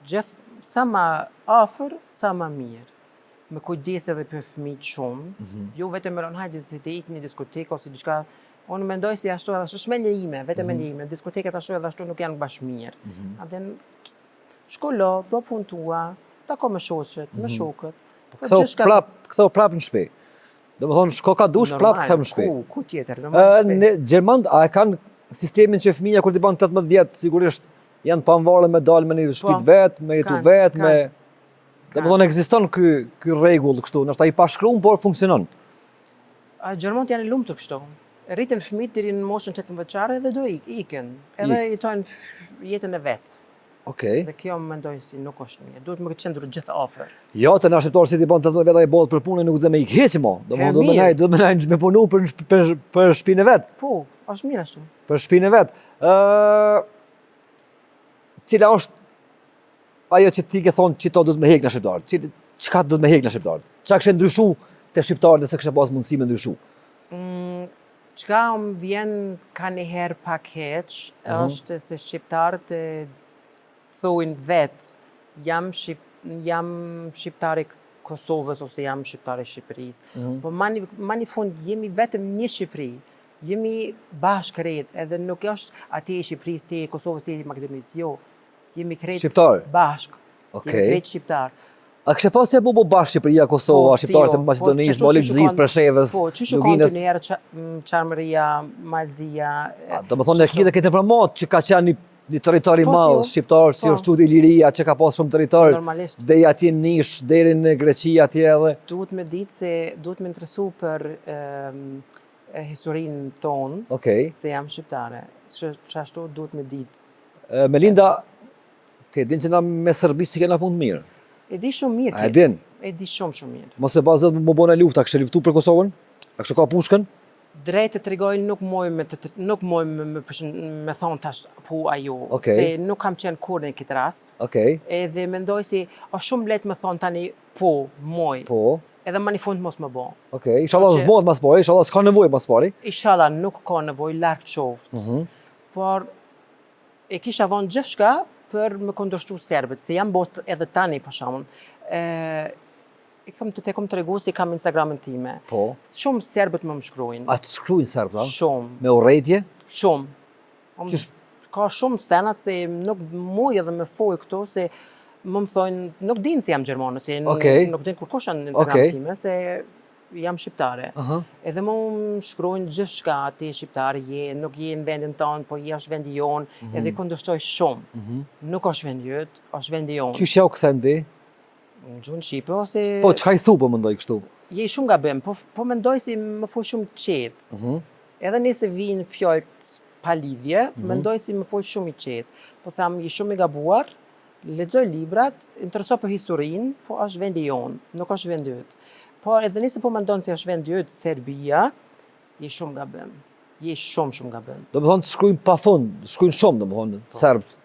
Gjithë sa ma afër, sa ma mirë. Me kujdes edhe për fëmijët shumë, mm -hmm. jo vetëm me thonë hajde se të ikë një diskotekë ose diçka, unë mendoj si ashtu edhe ashtu, është mendje ime, vetëm mm -hmm. mendje ime, diskotekat ashtu edhe ashtu nuk janë bash mirë. Mm -hmm. A din, shkollo, bë punë tua, tako me shoqet, me mm -hmm. shokët. Po ktheu prap, ktheu prap në shtëpi. Domethënë shko ka dush prap kthehem në shtëpi. Ku, ku tjetër, normal në shtëpi. Në gjermanët a e kanë sistemin që fëmija kur t'i bën 18 vjet, sigurisht janë pavarur me dalë me një shtëpi po, të vet, me jetu vet, me Domethënë ekziston ky ky rregull kështu, ndoshta i pashkruar, por funksionon. A gjermanët janë lumtur kështu. Rriten fëmijët deri në moshën 18 vjeçare dhe do ik, iken. Edhe jetojnë jetën e vet. Okej. Dhe kjo mendoj si nuk është mirë. Duhet me qëndru gjithë afër. Jo, te na shqiptarët si t'i bën 18 vjet ai bëhet për punë nuk do me ik hiç mo. Do me do me naj, do me naj me punu për për për shtëpinë e vet. Po, është mirë ashtu. Për shtëpinë e vet. Ë cila është ajo që ti ke thonë që to duhet me hek na shqiptarët? Cili çka duhet me hek na shqiptarët? Çka kishe ndryshu te shqiptarët nëse kishe pas mundësi me ndryshu? Mm, çka më vjen ka një herë pak keq, mm -hmm. është se shqiptarët e thujnë vetë, jam, shqip, jam shqiptar i Kosovës ose jam shqiptar i Shqipërisë. Mm -hmm. Po ma një, ma një fund jemi vetëm një Shqipëri. Jemi bashkë krejt, edhe nuk është a ti i Shqipërisë, ti i Kosovës, ti i Maqedonisë. Jo, jemi krejt Shqiptar. bashkë. Okej. Jemi krejt shqiptar. A kishe pas qef m'u bo bashkë Shqipëria, Kosova, Po, shqiptarët si e jo, po, Maqedonisë, qashtu Malit qysh të u Zi, kon- Preshevës, Po, qysh u kon Luginës? të njëherë Çamëria, Malësia, A, do më thonë, e ki dhe këtë informatë që ka qenë një, një territor i Po, si madh jo. shqiptar, si Po. është quajtur Iliria, që ka pas shumë territor, Normalisht. deri atje në Nish, deri në Greqi atje edhe. Duhet me ditë se duhet me interesu për em, e, historinë tonë, Okej. se jam shqiptare. Që qashtu duhet me ditë. E, Melinda, ti e din që na me Serbi si kena punë të mirë. E di shumë mirë. A e këtë. din? E di shumë shumë mirë. Mos e ba Zot m'u bo lufta, kishe luftu për Kosovën? A kishe kap pushkën? Drejt të tregoj nuk muj me të, nuk muj me, me, përshën- me thonë tash po a jo. Okej. Se nuk kam qenë kurrë në këtë rast. Okej. Edhe mendoj si është shumë lehtë me thonë tani po, muj. Po. Edhe më një fund mos më bo. Okej. Inshallah Që- s'bohet mas pari, inshallah s'ka nevojë mas pari. Inshallah nuk ka nevojë larg qoftë. Mhm. Por e kisha dhonë gjithçka për me kundërshtu serbët, se jam bot edhe tani për shembull. Ë e kam të te kam tregu se kam Instagramin time. Po. Shumë serbët më më shkruajnë. A të shkruajnë serbët, a? Shumë, Me urrejtje? shumë. Unë- Qysh- Ka shumë senat se nuk muj edhe me fol këto se më më thonë, nuk din se jam gjermane, se nuk, Okej. nuk din kurkush në Instagram Okej. time, se jam shqiptare. Aha. Edhe më më shkruajnë gjithçka, ti shqiptar je, nuk je në vendin tonë, po je është vendi jonë, Mhm. edhe kundërshtoj shumë. Nuk është vendi yt, është vendi jonë. Qysh ja u kthen ti? Në gjuhën shqipe ose Po çka i thu po mendoj kështu? je shumë gabim, po po mendoj si më fol shumë qetë. Mhm. Edhe nëse vinë fjalët pa lidhje, Mhm. mendoj si më fol shumë i qetë. Po tham je shumë i gabuar, lexoj librat, intereso për historinë, po është vendi jonë, nuk është vendi yt. Po edhe nëse po mendon se është vendi yt Serbia, je shumë gabim. Je shumë shumë gabim. Do më thonë të shkruajnë pa fund, shkruajnë shumë, do më thonë, serbët.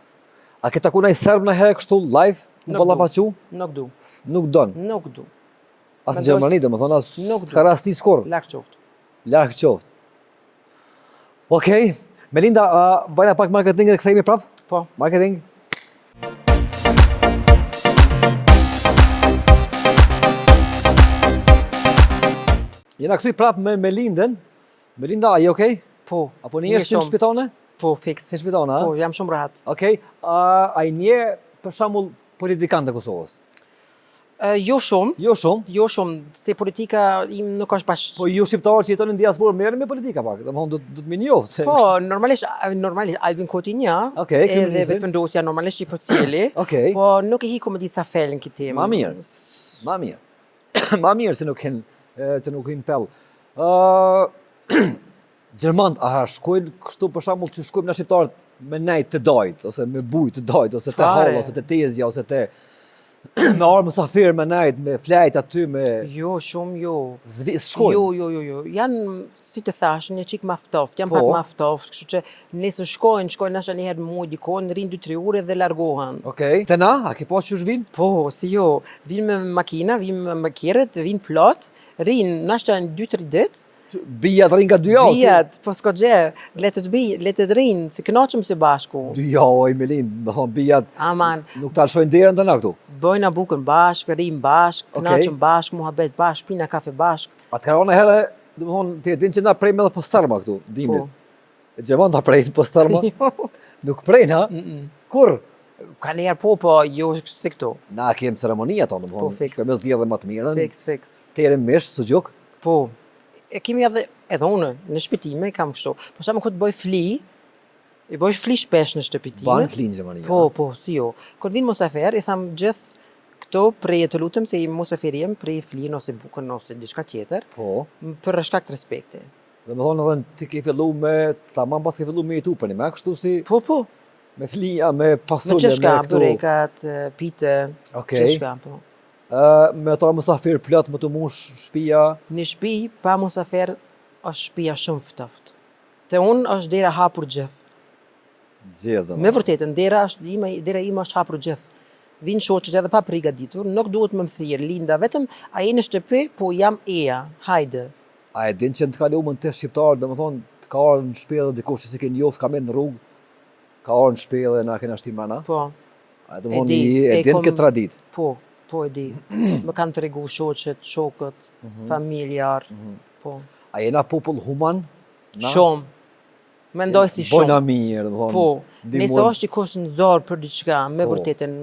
A ke taku naj serb në herë kështu live, në Nuk du. ballafaqu? Nuk du. Nuk don. Nuk du. As në Mendoj Gjermani, do më thonë, as Nuk du. s'ka rastis kurrë. Larg qoftë. Larg qoftë. Okej, Melinda, a bajna pak marketing dhe kthehemi prap? Po. Marketing. Jena kthy prap me Melindën. Melinda, a je okej? Po. A po nihesh si në shpi tone? Po, fiks. Si në shpi tone, a? Po, jam shumë rahat. Okej, a, a i njeh për shembull politikanët e Kosovës? Jo shumë. Jo shumë? Jo shumë, se politika im nuk është bash... Po ju shqiptarët që jetoni në diasporë merreni me politika pak, domethënë do do të më njohë se Po, normalisht, normalisht Albin Kurti njoh. Okej, edhe Vetëvendosja normalisht i përcjelli. Okej. Po nuk e hi ku me di sa fell në këtë temë. Ma mirë. Ma mirë. Ma mirë se nuk hin, se nuk hin fell. Ë Gjermanët, a shkojnë kështu për shembull që shkojmë na shqiptarët me nejt te dajt, ose me bujt te dajt, ose te halla, ose te tezja, ose te me ardhë musafir me nejt, me flejt aty, me... Jo, shumë jo. Zvi, shkojnë? Jo, jo, jo, jo. Janë, si të thash, një çikë ma ftoft, janë po. pak ma ftoft, kështu që nëse shkojnë, shkojnë nashta një herë në muj dikun, rrinë 2-3 orë dhe largohen. Okej. Te na, a ke pa qysh vinë? Po, si jo. Vinë me makina, vinë me makiret, vinë plot, rrinë nashta një 2-3 ditë, Bijat rrinë nga dy javë. Bijat, po s'ka gjë, le të të bij, le të të rrinë, se kënaqem së bashku. Dy javë, oj Melind, me thonë bijat. Aman. Nuk ta lëshojnë derën te na këtu. Bëjna bukën bashkë, rrimë bashkë, kënaqem bashkë, muhabet bashkë, pina kafe bashkë. A të ka ra najherë, domethonë, ti e din që na prejmë edhe pastërma këtu, dimrit. Po. Gjermanët a prejnë pastërma? Jo. Nuk prejnë, ha? Mm -mm. Kur? Ka njëherë po, po, jo si këtu. Na kemë ceremoni ato, domethonë, po, fiks. shkojmë zgjedhim më të mirën. Fiks, fiks. Terim mish, suxhuk. Po, e kemi edhe, edhe unë, në shtëpi time kam kështu. Po sa më kur të bëj fli, i bëj fli shpesh në shtëpi time. Ban fli në Gjermani. Po, po, si jo. Kur vin musafir, i tham gjithë këto preje të lutem se i musafir jem, prej flin ose bukën ose diçka tjetër. Po. Për shkak të respektit. Domethonë edhe ti ke fillu me, tamam pas ke fillu me jetu për një me, kështu si... Po, po. Me flija, me pasulje, me me këto... Me burekat, pite, okay. gjithçka, po. Ë, me ardh musafir plot me t'u mush shpia. Një shpi pa musafir është shpia shumë ftoft. Te unë është dera hapur gjithë. Gjithë domethënë. Me vërtetën, dera është ime, dera ime është hapur gjithë. Vijnë shoqet edhe pa prigaditur, nuk duhet me më thirr, Linda, vetëm a je në shtëpi, po jam eja, hajde. A e din që në të kalumen te shqiptarët, domethënë të ka ardhur në shpi edhe dikush që s'e ke njoft ka met në rrugë, ka ardhur në shpi edhe na kena shti mrena? Po. A domethonë e din këtë traditë? Po, po e di. Më kanë tregu shoqet, shokët, mhm. familjar, mhm. po. A jena popull human? Na? Shumë. Mendoj si shumë. Bojna mirë, domethonë. Po, nëse është dikush në zor për diçka, me po. vërtetën,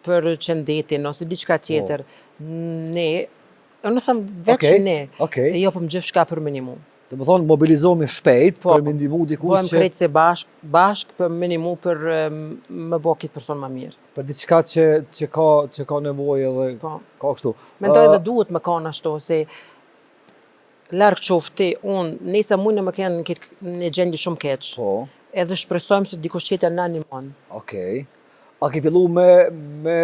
për shëndetin, ose diçka po. tjetër, ne, unë them veç okay. ne, okay. e jopëm gjithçka për me nimu. Domethonë, mobilizohemi shpejt po, për me ndihmu dikush që... Bëhem krejt se bashk, bashk për me nimu për me bo këtë person ma mirë. Për diçka që, që, ka, që ka nevojë edhe po. ka kështu. Mendoj edhe duhet me kanë ashtu, se larg qoftë ti, unë, nëse mujna me kenë në, këtë, në gjendje shumë keq. Po. Edhe shpresojmë se dikush tjetër na ndihmon. Okej. A ke fillu me, me,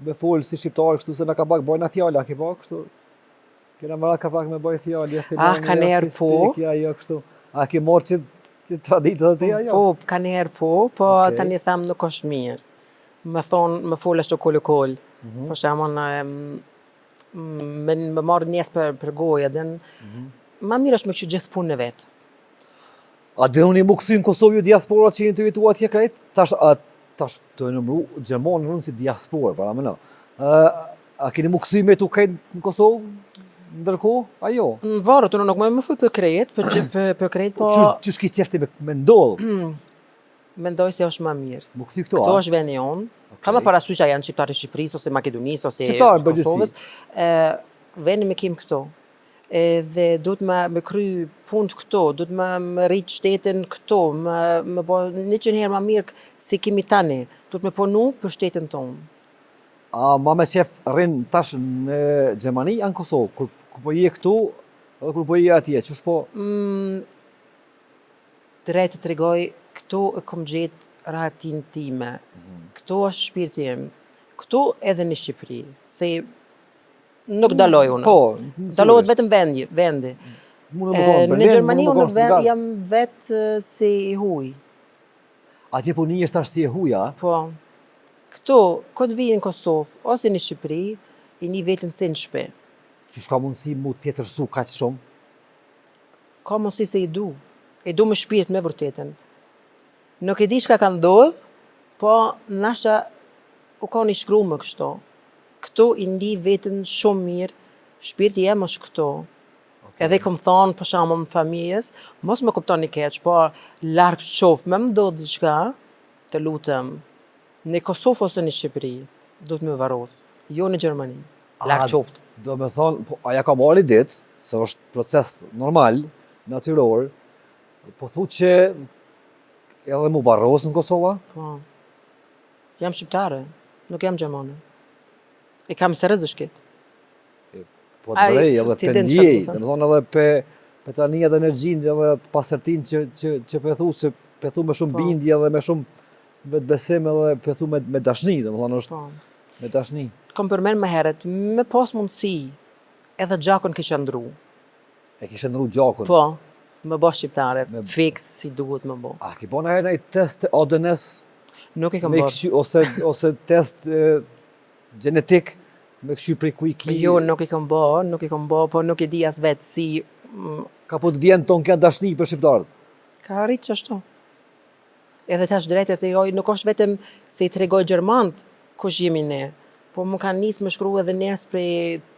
me folë si shqiptar kështu se na ka pak bojna fjalë, a ke pa kështu? Kena marrë ka pak me boj fjalë, jo filani, ah, ka njëherë po. Ja, jo kështu. A ke marrë që, që traditë edhe ti, ajo? Po, ka njëherë po, po okay. tani tham nuk është mirë. Me thonë, me folë ashtu kol e kol. Mm -hmm. Për shembull, me, me marrë njerëz për, për gojë, edhe mm -hmm. ma mirë është me kqyr gjithë punën e vet. A doni m'u kthy në Kosovë ju diaspora që jeni tu jetu atje krejt? Tash, a, tash të e numru gjermanë rënë si diasporë, para më në. A keni m'u kthy me jetu krejt në Kosovë? Ndërkohë, a jo? Në varet, unë nuk më më fol për krejt, për, për, për krejt, po... Qysh, qysh ki qef ti me, me ndodhë? Mm, mendoj se është më mirë. M'u kthy këtu, Këtu është veni jonë. Okay. Pa marrë parasysh a janë shqiptarë të Shqipërisë ose Makedonisë ose Shqiptarë, Kosovës. E, venin e kemë këtu. Edhe duhet me, me kry punë këtu, duhet me, me rrit shtetin këtu, me, me bo 100 herë ma mirë se kemi tani. Duhet me punu për shtetin tonë. A ma me qef rrin tash në Gjermani a në Kosovë? Kur, kur po je këtu edhe kur po je atje, qysh po? Mm, drejt të tregoj, këtu e kom gjetë rahatin time. Mm -hmm. Këtu është shpirti im. Këtu edhe në Shqipëri, se nuk dalloj unë. Po, dallohet vetëm vendi, vendi. Mund të më Në Gjermani unë vet, jam vetë si i huj. Atje po nihesh tash si e huj, a? Po. Këtu, kur të vij në Kosovë, ose në Shqipëri, e ni veten si në shpi. Qysh ka mundësi mu tjetërsu kaq shumë? Ka mundësi se i du. E du me shpirt me vërtetën. Nuk e di çka ka ndodhë, po nashta u kon i shkrume kështu. Këtu i ndi veten shumë mirë, shpirti jem është këtu. Edhe i kom thonë, për shembull, familjes, mos më kuptoni keq, po larg qoftë, me më ndodhë diçka, të lutem, në Kosovë ose në Shqipëri, duhet me varros, jo në Gjermani. Larg qoftë. Do me thonë, po, aja ka marrë ditë, se është proces normal, natyror, po thu që edhe mu varros në Kosova? Po. Jam shqiptare, nuk jam gjermane. E kam seriozisht këtë. Po të vrej edhe pe ndjej, do me thonë edhe pe, pe tani edhe energjinë edhe të pastërtinë që, që, që pe thu, se pe thu me shumë po. bindje edhe me shumë vetëbesim edhe pe thu me, me dashni, do me thonë është po. me dashni. Kom përmend më herët, me pas mundësi, edhe gjakun kisha ndru. E kishe ndru gjakun? Po, me bo shqiptare, me... fiks si duhet me bo. A ki bo najherë naj test të ADN-s? Nuk e kam bo. Ose, ose test e, gjenetik me kqyr prej ku i ki? Jo, nuk i kam bo, nuk i kam bo, po nuk e di as vetë si... Mm, Ka po të vjen tonë kjo dashni për shqiptarët? Ka arrit qashtu. Edhe tash drejt e tregoj, nuk është vetëm se i tregoj gjermant kush jemi ne, po më kanë nisë me shkru edhe njerëz prej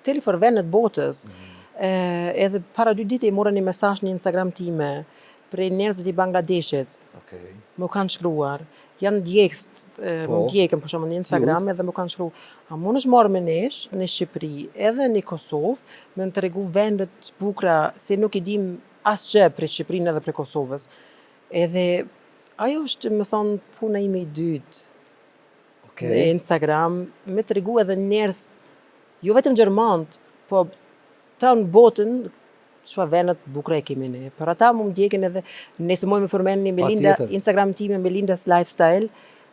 të vendet botës. Mm. Edhe para dy ditë i mora një mesazh në Instagram time prej njerëzit i Bangladeshit. Okay. Më kanë shkruar. Janë ndjekës, po, më ndjekën për shembull në Instagram edhe më kanë shkruar, a mund është marrë me nesh në Shqipëri edhe në Kosovë, me më tregu vendet të bukura se nuk i dim asgjë prej Shqipërinë edhe prej Kosovës. Edhe ajo është, me thonë, puna ime i dytë. Okay. Në Instagram, me tregu edhe njerëz, jo vetëm gjermant, po tanë botën, çfarë vendet bukura e kemi ne. Për ata më ndjekin edhe, nëse muj me përmend një Melinda, Instagram time Melinda's Lifestyle,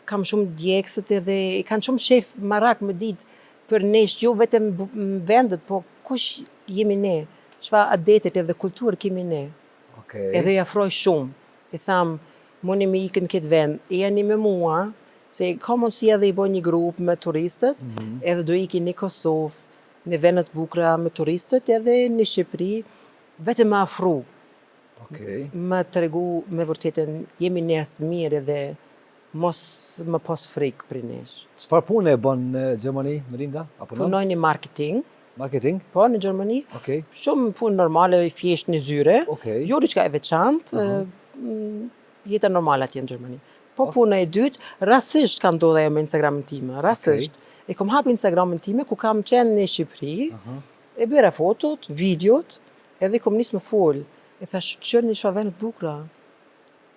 kam shumë ndjekësit edhe i kanë shumë qef marak me ditë për nesh, jo vetëm vendet, po kush jemi ne, çfarë adetet edhe kulturë kemi ne. Okay. Edhe i afroj shumë. I tham, mundi me ikë në këtë vend, jeni me mua, se ka mundësi edhe i boj një grup me turistët, mm -hmm. edhe do iki në Kosovë, në vendet bukura me turistët, edhe në Shqipëri, vetëm me afru. Okay. Me tregu me vërtetën, jemi njerëz mirë edhe mos më pos frikë për nesh. Çfarë pune e bën në Gjermani, Melinda? Apo Punoj në marketing. Marketing? Po, në Gjermani. Okej. Shumë punë normale, thjesht në zyre. Okej. Jo diçka e veçantë, uh -huh. jeta normale atje në Gjermani. Po puna e dytë, rastisht ka ndodhur ajo me Instagramin time, rastisht. Okay. E kom hap Instagramin time ku kam qenë në Shqipëri, uh -huh. e bëra fotot, videot, edhe kom nis me fol. E thash, qërni çfarë vende të bukura.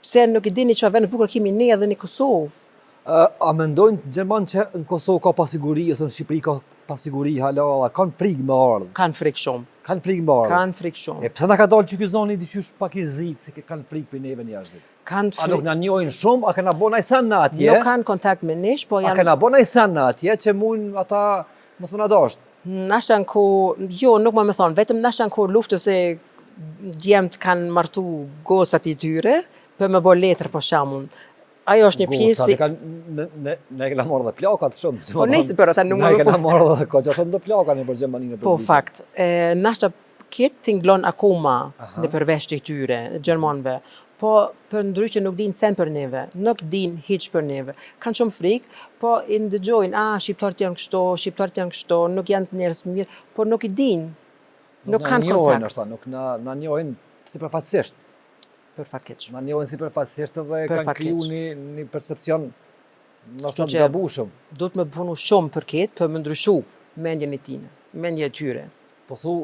Pse nuk e dini çfarë vende të bukura kemi ne edhe në Kosovë? A mendojnë gjermanë që në Kosovë ka pasiguri ose në Shqipëri ka pasiguri hala, a kanë frikë me ardhë? Kanë frikë shumë. Kanë frikë me ardhë? Kanë frikë shumë. E pse na ka dalë që ky zoni diqysh pak i zitë, se kanë frikë për neve njerëzit? Kanë A nuk na njohin shumë, a kena bo naj sen na atje? Nuk kanë kontakt me nesh, po A janë... kena bo naj sen na atje që mund ata mos më na dasht? Nashta në kohë, jo, nuk më me thonë, vetëm nashta në kohë luftës se djemt kanë martu gocat i tyre, për me bo letër për shembull. Ajo është një pjesë... Gocat, kanë, ne, ne, ne kena marrë dhe plakat shumë. Po nëse për ata nuk Ne më kena marrë dhe ka shumë dhe plaka në për Gjermaninë Po, fakt. E, nashta këtë tinglon akoma në përvesh të tyre, gjermanëve. Po, për ndryshe nuk dinë sen për neve, nuk dinë hiç për neve. Kanë shumë frikë, po i ndëgjojnë, a, shqiptarët janë kështu, shqiptarët janë kështu, nuk janë të njerëz të mirë, po nuk i dinë. Nuk, na kanë njohin, kontakt. Ndoshta, nuk na, na njohin sipërfaqësisht. Për fat keq. Na njohin sipërfaqësisht edhe Për kanë fat kriju keq. një, një percepcion ndoshta Kështu të që- gabueshëm. Duhet me punu shumë për këtë, për me ndryshu mendjen e tine, mendjen e tyre. Po thu,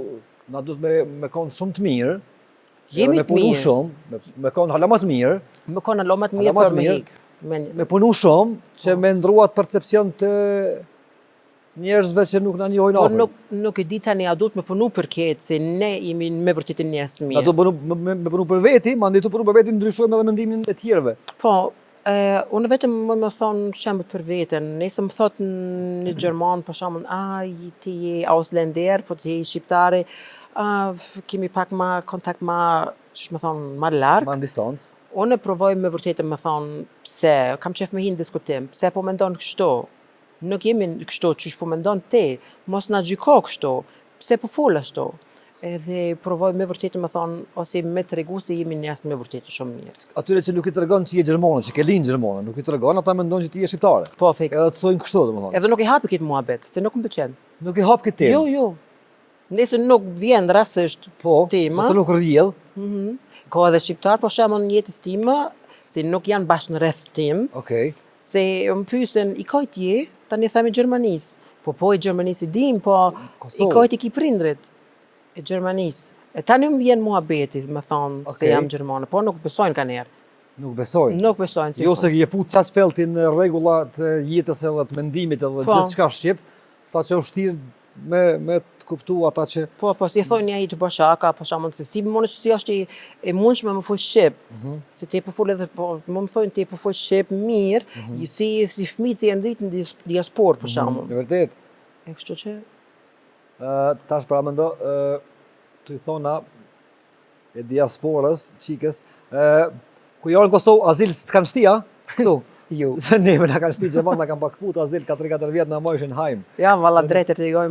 na duhet me, me konë shumë të mirë, edhe Jemi me të punu mirë. shumë, me, me konë hala më të mirë, Me konë hala më të mirë Hala më për të me mirë. hik. Mendjen. me punu shumë, që me ndrru atë percepcion të njerëzve që nuk na njohin Po afër. nuk, nuk e di tani a duhet me punu për këtë, se ne jemi me vërtetë njerëz të Na mirë. duhet punu, me, me, me punu për veti, ma tu punu për veti ndryshojmë edhe mendimin e tjerëve. Po, e, unë vetëm më më thonë shembull për veten. Nëse më thot një gjerman për shembull, a ti je Ausländer, po ti je shqiptare, a, f- kemi pak ma kontakt ma, qysh më thonë, ma larg. Ma në distancë. Unë e provoj me vërtetë me thonë pse, kam qef me hi në diskutim, pse po mendon kështu? Nuk jemi kështu qysh po mendon ti, mos na gjyko kështu, pse po fol ashtu? Edhe provoj me vërtetë me thonë, ose me tregu se jemi njerëz me vërtetë shumë mirë. Atyre që nuk i tregon që je gjermane, që ke lind gjermane, nuk i tregon, ata mendojnë që ti je shqiptare. Po, fiks. Edhe të thojnë kështu, domethënë. Edhe nuk e hapi këtë muhabet, se nuk më pëlqen. Nuk e hap këtë temë. Jo, jo. Nëse nuk vjen rastësisht po, tema. Po, ose nuk rrjedh. Mm -hmm. Ka edhe shqiptar, për shembull në jetës time, se nuk janë bash në rreth tim. Okej. Okay. Se më pysin, i kojt je, tani themi Gjermanisë. Po po, i Gjermanisë i dim, po Kosovë. i kojt i ki prindrit e Gjermanisë. E tani më vjen muhabeti, me thonë, Okej. se jam gjermane, po nuk besojnë kanjëherë. Nuk besojnë. Nuk besojnë. Si Jo se je fut qaq fellë në rregullat e jetës edhe të mendimit edhe Po. gjithçka shqip, sa që është vështirë me me të kuptu ata që Po, po, si thonë një të bashaka, po shembull se si mund si është i, e mundshme më fol shqip. Mm -hmm. Se ti po fol edhe po më më thonë ti po fol shqip mirë, mm -hmm. si si fëmijë që janë rritur në diasporë për shembull. Mm -hmm. E vërtet. E kështu që ë tash pra mendo ë tu i thona e diasporës, çikës, ë ku janë në Kosovë azil s'të kanë shti, a? Këtu. Jo. Se neve na kanë shti gjerman, na kanë pak put azil, ka 3-4 vjet na majshin heim. Ja, valla drejt e tregoj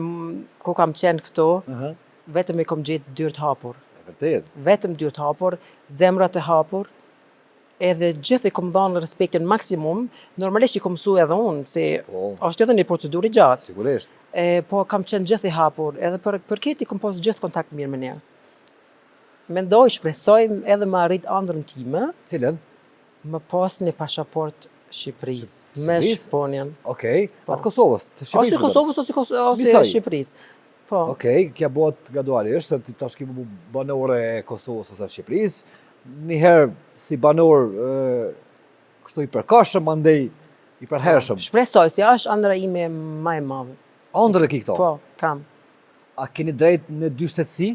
ku kam qenë këtu, uh -huh. vetëm i kom gjetë dyert hapur. E vërtet. Vetëm dyert hapur, zemrat e hapur, edhe gjithë i kom dhanë respektin maksimum, normalisht i kom mësu edhe unë, se po. është edhe një procedurë i gjatë. Sigurisht. E, po kam qenë gjithë i hapur, edhe për, për këtë i kom pas gjithë kontakt mirë me njerëz. Mendoj, shpresoj edhe me arrit ëndrrën time. Cilën? Më pas një pasaport Shqipërisë, me Shqiponjën. Okej, po. atë Kosovës, të Shqipërisë. Ose Kosovës, ose, Kos ose Shqipërisë. Po. Okej, kja bëhet gradualisht, se ti tash ki banore e Kosovës ose Shqipërisë, njëherë si banor e, kështu i përkohshëm, mandej i përhershëm. Shpresoj, se është ëndrra ime më e madhe. Ëndrrë ki këto? Po, kam. A keni drejt në dy shtetësi?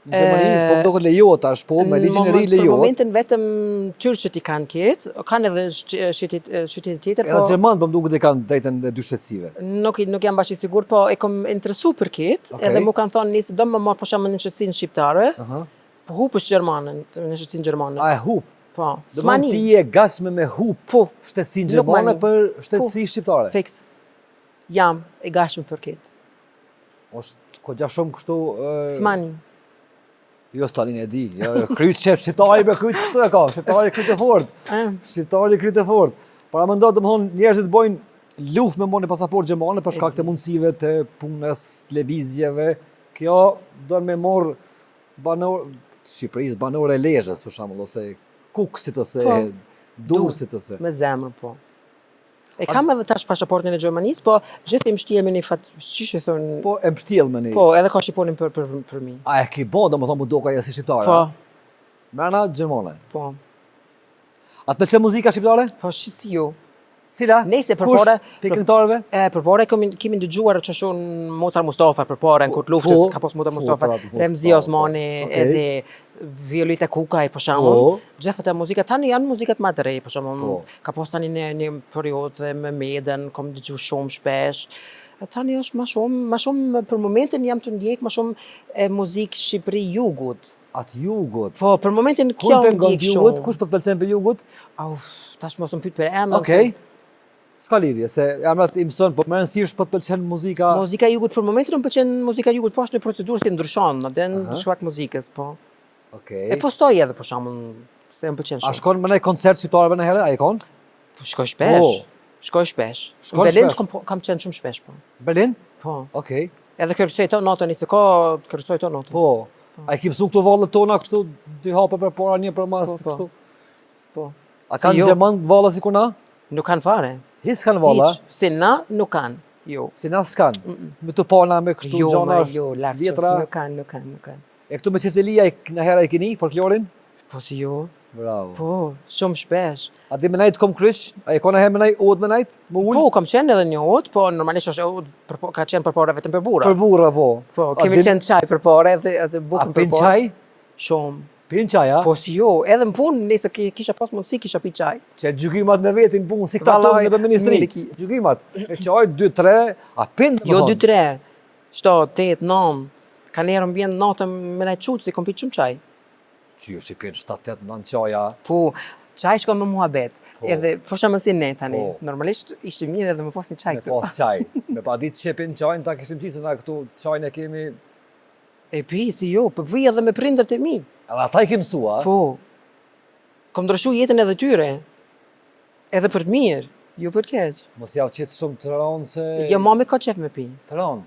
Në Gjermani, po më duket lejohet tash, po me ligjin e ri lejohet. Për momentin vetëm turqët i kanë këtë, kanë edhe shtetet tjetër, po... Edhe gjermanët po më duket e kanë drejtën e dy shtetësive. Nuk, nuk jam bash i sigurt, po e kom interesu për këtë, Okej. edhe mu kanë thonë nëse do më marrë për shembull në shtetësinë shqiptare, Aha. po hupësh gjermanën, në shtetësinë gjermane. A e hup? Po, Do të ti je gatshme me hup Po. shtetësinë Nuk gjermane mani. për shtetësi shqiptare? Fiks. Jam e gatshme për këtë. Është kogja shumë kështu... S'mani. Jo, Stalin e di, jo, jo, kryt shef, shqiptari me kryt kështu e ka, shqiptari kryt e fort, shqiptari kryt e fort. Para më ndotë, domethonë, njerëzit bojnë luftë me marrë një pasaport gjermane për shkak të mundësive të punës, lëvizjeve. Kjo do me marrë banor Shqipërisë, banor e Lezhës, për shembull, ose Kukësit, ose Po. Durrësit, ose... Me zemër, po. E kam edhe tash pasaportën e Gjermanisë, po gjithë i mbështjell me një fat, qysh i thonë, Po, e mbështjell me një. po, edhe ka shqiponin për për për mi. A e ki bo, domethonë, mu doka je si shqiptare? Po, a? Mrena gjermane. po. A të pëlqen muzika shqiptare? Po, shi si jo. Cila? Nëse Kush? përpara- Prej këngëtarëve? E, përpara kemi, kemi dëgjuar që shumë Motra Mustafa përpara në kohë të luftës, Po, ka pas Motra Mustafa, Motra Mustafa, Remzi po. Osmani, Okej. edhe Violeta Kukaj, për shembull. Po. Gjithë ato muzika tani janë muzikat më të re, për shembull. Po. Ka pas tani në një periudhë me Medën, kom dëgju shumë shpesh. E Tani është më shumë, më shumë për momentin jam të ndjek më shumë e muzikë Shqipëri jugut. Atë jugut. Po, për momentin Kush kjo pe ngon ndjek të jugut? shumë. Kush po të pëlqen për jugut? Auf, tash mos më pyet për emrin. Okej. S'ka lidhje, se emrat i mëson, po më rëndësisht po të pëlqen muzika. Muzika e jugut për momentin më pëlqen muzika e jugut, po është në procedurë si ndryshon, a din shkak muzikës, po. Okej. E postoj edhe për shembull se më pëlqen A shumë. shkon me ndonjë koncert shqiptarëve në herë? A i kon? Po shkoj shpesh. Po. Shkoj shpesh. Shkon Në Berlin shpesh? kam, kam qenë shumë shpesh, po. Berlin? Po. Okej. Edhe kërcoj to natën, nëse ka kërcoj to natën. Po. A i ki mësu këto vallet tona kështu, dy hape për para, një për mas, Po, po. kështu? Po. A Si kanë jo, gjerman valla si kur na? Nuk kanë fare. Hiç s'kan valla, Hiç. Si na nuk kanë. Jo. si na s'kan. Me të pana, me kështu Jo, gjana, ma, jo, larg qoftë, vjetra. Nuk kanë, nuk kanë, nuk kanë. E këtu me çiftelia në herë e keni folklorin? Po si jo. Bravo. Po, shumë shpesh. A di me najt kom kryq? A e ka në herë me najt odë me najt? Më ul? Po, kam qenë edhe një odë, po normalisht është odë, për, ka qenë përpara vetëm për burra. Për burra, po. Po, A kemi din- qenë çaj përpara edhe edhe A bukën pin përpara. çaj? Shumë. Pin çaj, a? Po si jo, edhe në punë, nëse ki- kisha pas mundësi, kisha pi çaj. Që gjykimat me vetin punë, si këta Vallaj, tonë në ministri. mirë ki. Gjykimat. E çaj, 2, 3, a pin? Jo, domethonë? 2, 3, 7, 8, 9. Ka njerë më vjen natën me na çutë, si kom pi shumë çaj. Që ju si pin 7, 8, 9 çaja. Po, çaj shkon me muhabet. Po. Edhe, për shembull si ne tani, Po. normalisht ishte mirë edhe me pas një çaj Me këtu. pas çaj. Me pa ditë që pin çajin, ta kishim qitë se na këtu çajin e kemi... E pi, si jo, po pi edhe me prindërt e mi. Edhe ata i ke mësu, a? Po. Kom ndryshu jetën edhe tyre. Edhe për të mirë, jo për të keq. Mos jau qit shumë të rëndë se... Jo, mami ka qef me pi. Të rëndë?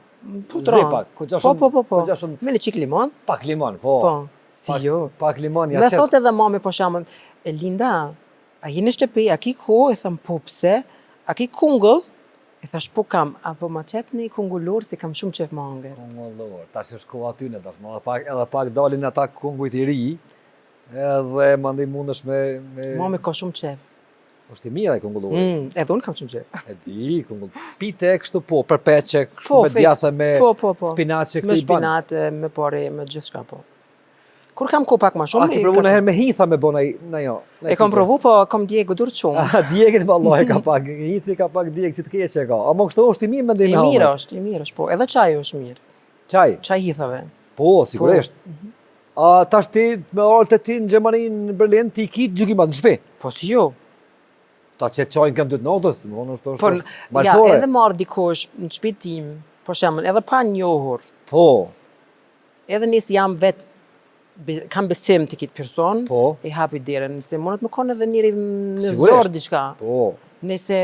Po të rëndë. Pak, po, shumë, po, po, po. Shumë... Me një çikë limon. Pak limon, po. Po, si pak, jo. Pak limon, ja qet. Me thotë edhe mami, po shembull, e Linda, a je në shtëpi, a ki kohë, e thom, po pse, a ki kungull, e thash, po kam, a po ma qet një kungullor, se kam shumë qef me hangër. Kungullor, tash është koha atyne, tash, edhe pak, edhe pak dalin ata kungujt i ri, Edhe mandej mundesh me... me... Mami ka shumë qef. është i mirë ai kungullori. Mm, edhe unë kam shumë qef. E di, kungull. Pite kështu po, përpeqe, kështu po, me djathë, me po, po, po. spinaqe, këtë i ban. Me spinat, me pare, me gjithçka, po. Kur kam kohë pak ma shumë... A ki provu nëherë me hitha me bo në jo? E kam provu, po kam djegë durët shumë. A, djegët, vallahi, ka pak, hithi ka pak djegë që të keqe ka. Ama kështu është i mirë me ndihmë I mirë është, i mirë është, po. Edhe çaj është mirë. Çaj? Çaj hithave. Po, sigurisht. Po. Mhm. A tash ti me ardhë te ti në Gjermani në Berlin, ti ki gjykimat në shtëpi? Po si jo. Ta qet çajin n'këmbë të natës, më thonë është është po, ja, edhe marrë dikush në shtëpi tim, për shembull, edhe pa njohur. Po. Edhe nëse jam vet kam besim te ky person, po. e hapi derën, se mundet me konë edhe njeri në zor diçka. Po. Nëse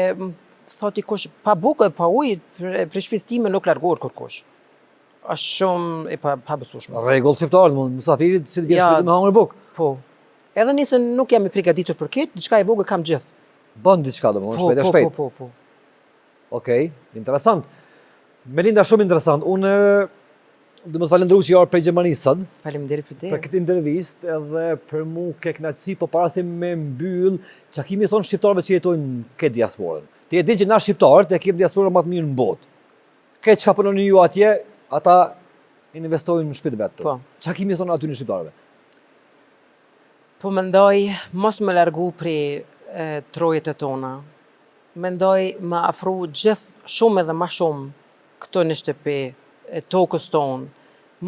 thot dikush pa bukë, pa ujë, prej shtëpisë time nuk largohet kërkush. Është shumë e pa, pabesueshme. Rregull shqiptar, mund musafirit si të vjen ja, shpejt me hangër bukë. Po. Edhe nëse nuk jam i përgatitur për këtë, diçka e vogël kam gjithë. Bën diçka domethënë po, shpejt e po, shpejt. Po, po, po. Okej, okay, interesant. Melinda shumë interesant. Unë du me të falënderu që je ardhë prej Gjermanisë sot. Faleminderit për te. Për këtë intervistë edhe për mu ke kënaqësi, po para se me mbyll, çka ki me i thonë shqiptarëve që jetojnë në këtë diasporën. Ti e di që na shqiptarët e kemi diasporën më të mirë në botë. Krejt çka punoni ju atje, ata investojnë në shtëpi të vet. Po. Çka ki me i thonë atyne shqiptarëve? Po mendoj mos me largu prej trojet e tona. Mendoj me afru gjithë shumë edhe ma shumë këtu në shtëpi e tokës tonë.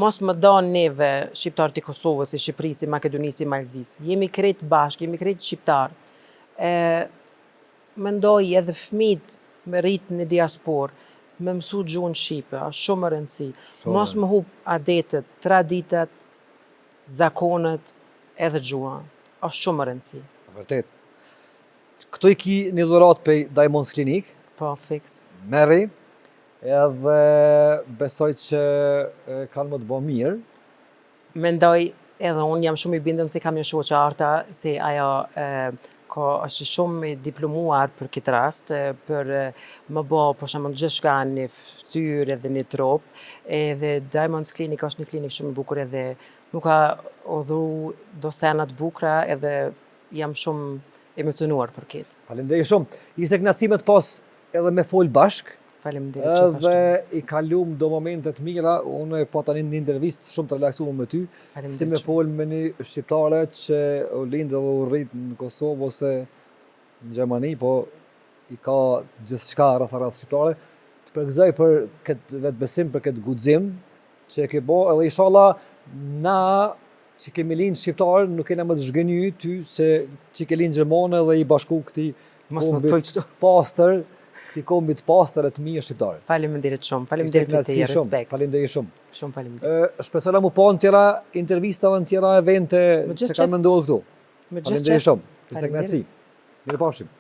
Mos me da neve shqiptarët e Kosovës, e Shqipërisë, e Makedonisë, e Malësisë. Jemi krejt bashkë, jemi krejt shqiptarë. E, Mendoj edhe fmijt me rrit në diasporë, me mësu gjuhën shqipe, është shumë me rëndësi. Mos me hup adetet, traditat, zakonet edhe gjuha. Është shumë me rëndësi. Vërtet. Këto i ki një dhuratë prej Diamonds Clinic. Po, fiks. Merri, edhe besoj që kanë me të bo mirë. Mendoj edhe unë jam shumë i bindun se kam një shoqe Arta, se ajo e, ka është shumë i diplomuar për këtë rast, për me bo për shembull gjithçka në fytyrë edhe në trup, edhe Diamonds Clinic është një klinik shumë e bukur edhe më ka dhuru do sena të bukura edhe jam shumë emocionuar për këtë. Faleminderit shumë. Ishte kënaqësi me të pas edhe me fol bashkë. Faleminderit gjithashtu. Edhe i kalum do momente të mira, unë e pata një intervistë shumë të relaksuar me ty, si me fol me një shqiptare që u lind edhe u rrit në Kosovë ose në Gjermani, po i ka gjithçka rreth rreth shqiptare. Të përgëzoj për këtë vetëbesim, për këtë guxim që e ke bo, edhe inshallah na që kemi lind shqiptar, nuk kena me të zhgënjy ty se që ke lind gjermane dhe i bashku këtij kombi të pastër, këtij kombi të pastër e të mirë shqiptar. Faleminderit shumë, faleminderit për te, respekt. Faleminderit shumë. Shumë faleminderit. Shpresoj me u pa në tjera intervista dhe në tjera evente që kanë me ndodhë këtu. Faleminderit shumë. Ishte kënaqësi. Mirupafshim.